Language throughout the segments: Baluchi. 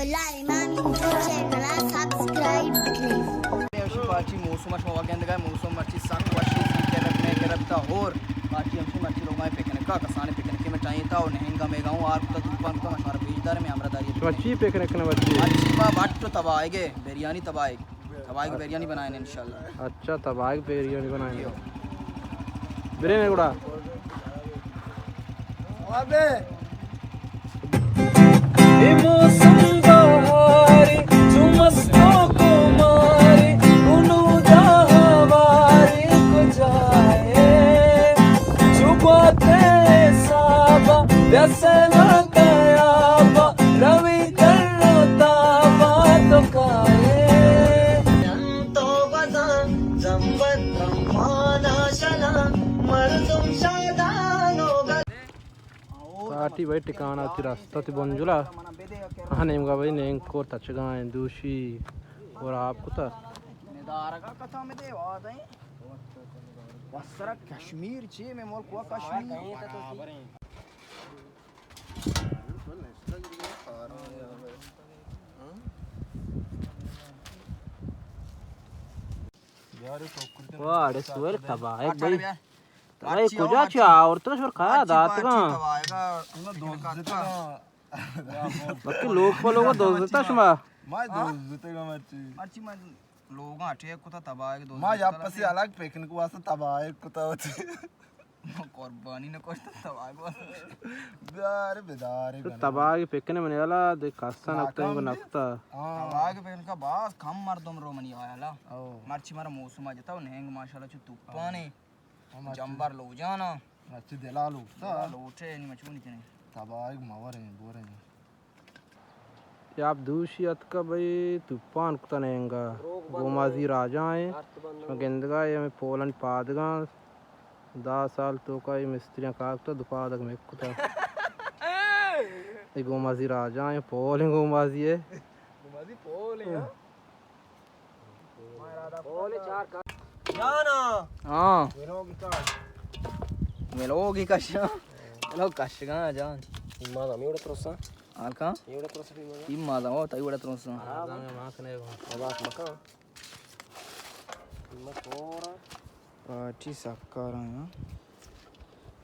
اللہ امام انفو چینل ءَ سبسکرائب بکنیں۔ اشی پارٹی موسم ءَ شما گندگ ءَ، موسم مرچی سک وشی، کرب میں کرب تا ہور۔ پارٹی ہمشی مرچی لوگاں پکنک ءَ، کسانیں پکنک میں ٹائیں تا اور نہنگا میگا ہوں، آر کتا توپان کتا، مشارہ پیش دارے میں ہمراہ داری۔ شما چی پکنک کنگ ءَ مرچی؟ مرچی ما بٹ و تباہگے، بریانی تباہگ۔ تباہگ بریانی بنائیں انشاءاللہ۔ اچھا، تباہگ بریانی بنائیں۔ جی ہو۔ برے میں گڑا۔ اے موسم بہاری، چو مست و خماری، انو جاہ واری کجائے؟ چو گوات حسابا، بیا سیلان تیابا، روی پارٹی بھائی ٹکانا تی رستہ تی بنجلا۔ ہاں، نیمگا بھائی نینگ کور تچگا ہیں دوشی اور آپ کتا۔ ندارگا کتا میں دے وادیں۔ وسرا کشمیر چی میں ملک و کشمیر۔ واڑے سور تباہ ہے بھائی۔ تباہ ہے، کجا چی آورتگ شور کھایا داتگاں۔ بلکہ لوگ پہ لوگ دوزتا شما۔ ما دوزتگاں مرچی۔ مرچی ما لوگاں اٹیک کتا تباہ ہے۔ ما یا پسی الگ پکنک واسطہ تباہ کتا ہوتی۔ قربانی نہ کشت تباہ گو۔ بیار بدار تو گنا۔ تباہ پکنے منی والا دے کسا نکتا انگو نکتا۔ ہاں۔ تباہ پکن کا باز کم مردم رو منی والا۔ او۔ مرچی مارا موسم جتا و نہنگ ماشاءاللہ چو توپانے۔ ہاں، مرچی۔ جمبر لو جانا۔ مرچی دلا لوٹتا۔ دلا لوٹے نی مچونی کنے۔ تباہ موریں بوریں۔ یا آپ دوشی اتکا بھئی توپان کتا نینگا۔ گومازی راجا ایں۔ شما گندگا اے ہمیں پولن پادگاں۔ دہ سال توکا اے مستریاں کار کتا، دو پادگ مک کتا۔ اے گومازی راجا ایں، پول ایں گومازی اے۔ گومازی پول ایں، ہاں۔ جانا۔ ہاں۔ ویلوگی کش۔ ویلوگی کش۔ ویلوگ کشگاں جان۔ ایما دا میوڑا ترسا۔ آلکا؟ ایوڑا ترسا بھی مزا۔ ایما دا، او، تئی وڑا ترسا۔ ہاں، ما کنے۔ آواز مکا۔ ایما پورا۔ پارٹی سکارا یاں۔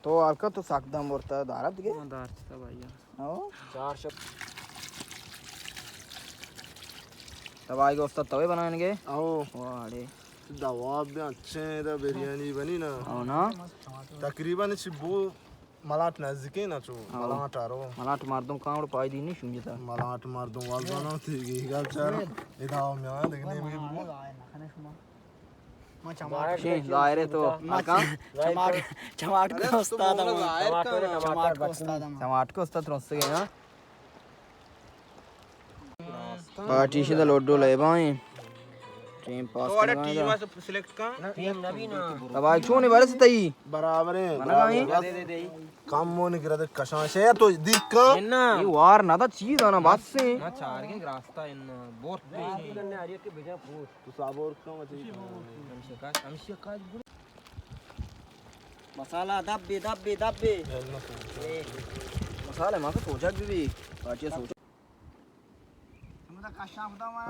تو ہلکا تو سک دم برتا دارت دگہ؟ ہاں، دارت تا بھائی۔ او۔ چار شپ۔ تباہی گوستا توے بنائیں گے؟ او۔ واڑے۔ دوا بھی اچھے ہیں، دا بریانی بنی نا۔ او نا۔ تقریباً چی بو ملاٹ نزدیکیں نا چو۔ او۔ ملاٹ آرو۔ ملاٹ مردم کانگڑ پائی دی نہیں شنجتا۔ ملاٹ مردم والدانا تھی گی گل چارا۔ ادا میاں دگنے بھی بو۔ شین، ظاہر ہے تو، ما آقا؟ چماٹ، چماٹ کو استاد ہوں۔ چماٹ کو استاد ہوں۔ چماٹ کو استاد رست گئے، ہاں؟ پارٹی شدہ لوڈو لے بائیں۔ ٹیم پاس تو اڑے کرنا ہے ٹیم دا۔ اسے سلیکٹ کا۔ ٹیم نبی نا۔ تباہی چون ہے برس تئی؟ برابر ہے، منگا برابر ہیں۔ ہے۔ کم مون گرد کشان شے تو دیکھ کا۔ انا۔ یہ وار نہ دا چیز آنا بس سے۔ ما چار گے راستہ انا بورت۔ تو صابر کم اچھی۔ ہمشی کاش، ہمشی کاش۔ مسالہ دبے، دبے، دبے۔ مسالہ ما کو سوچا بھی، پارٹی سوچا۔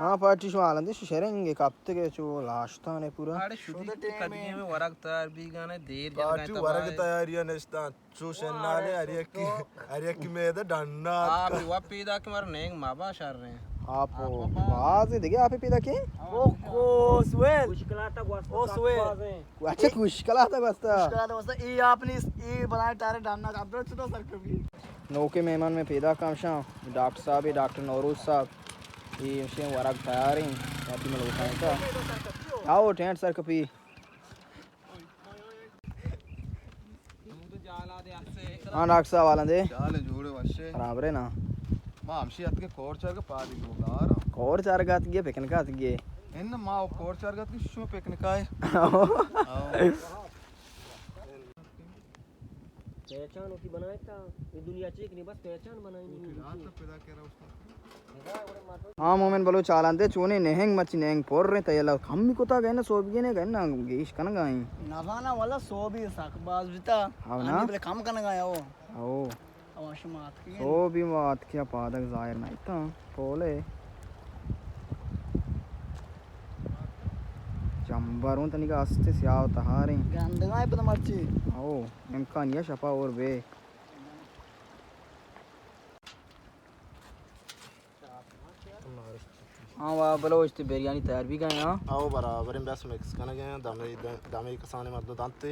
ہاں، پارٹی شو حالندے شو شرنگ کپتے گئے چو لاشتانے پورا۔ اڑے شدی تو کدی میں ورگ تیار بھی گانے دیر پارٹی جلگا ورگ تباہ۔ تیاری نشتان۔ چوش نالے ہر یکی، ہر یکی میدہ ڈنڈا۔ آپ وا پیدا کہ مر نینگ ما با شر رہے۔ آپ باز دگہ آپ پیدا کہ؟ او کو سویل۔ کشکلاتا گوستا۔ او سویل۔ اچھا، کشکلاتا گوستا۔ کشکلاتا گوستا۔ ای آپ نیست، ای بلائے ٹارے ڈنڈا کپتا چتا سرکپی۔ نوکے مہمان میں پیدا کمشاں، ڈاکٹر صاحب، ڈاکٹر نوروز صاحب۔ ای ہمشیں ورگ تیار ہیں، باقی ملوکا ہیں تا۔ آؤ، ٹینٹ سرکپی۔ ہاں، ڈاکٹر صاحب، حالاں دے؟ چال جوڑے وشے۔ برابر ہے نا؟ ما ہمشی اتکے کور چرگ پادی گو گار۔ کور چرگ اتکے، پکنک اتکے۔ ان ما کور چرگ اتکے شو پکنک آئے۔ آؤ۔ آؤ۔ پہچان ہوتی بنائے تا، یہ دنیا چیک نہیں، بس پہچان بنائیں۔ ہاں، مومن بلوچ حالاں دے، چونے نہنگ مچی نہنگ پر رہے، تیلا کم بھی کتا گئے نا، سوب گئے نا، گئے نا، گیش کنگا ہیں۔ نزانا والا سوبی سک باز بیتا۔ ہاں نا؟ آنی بلے کم کنگا ہے، او۔ او۔ سو بھی ما آتکیا پادگ ظاہر نہ اتاں، پولے۔ جمبر اوں تنیگا است سیاہ و تہاریں۔ گندگاں پدا مرچی۔ او، امکان یا شپا اور بے۔ ہاں، وا بلوچ تے بریانی تیار بھی گئے ہاں۔ او برابر، بس مکس کنگے ہیں، دمے، دمے کسانے مردم دانتے۔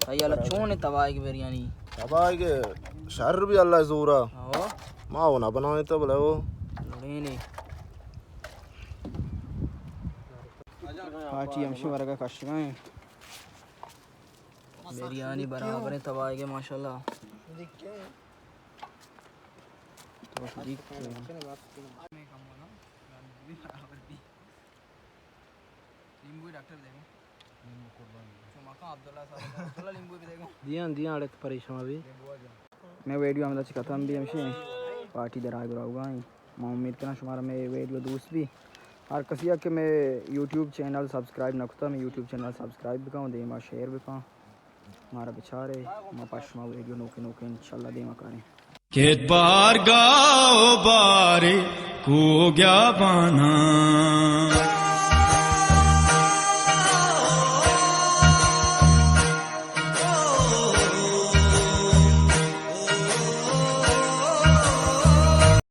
اے اللہ چون ہے تباہی کی بریانی؟ تباہی کے شر بھی اللہ زورا۔ ہاں۔ ما وہ نہ بنائے تو بلے وہ۔ نہیں، نہیں۔ پارٹی ہمشی ورگا کشگا ہیں۔ بریانی برابر ہے تباہی کے ماشاءاللہ۔ تو ٹھیک ہے۔ لیمبو ڈاکٹر دیگو۔ لیمبو قربان۔ چو مکان عبداللہ صاحب، عبداللہ لیمبو بھی دیگو۔ دیاں، دیاں، اڑے تو پریشان بھی۔ لیمبو آ جان۔ میں ویڈیو ہمدا چہ ختم بھی ہمشی۔ پارٹی در آئے گراؤگا ہیں۔ ما امید کناں شمارا میں ویڈیو دوست بھی۔ ہر کسی کہ میں یوٹیوب چینل سبسکرائب نہ کتا، میں یوٹیوب چینل سبسکرائب بکاں، دیما شیئر بکاں۔ مارا بچارے، ما پہ شما ویڈیو نوکے نوکے انشاءاللہ دیما کاریں۔ کت بارگاہ و بارے کوگیا باناں۔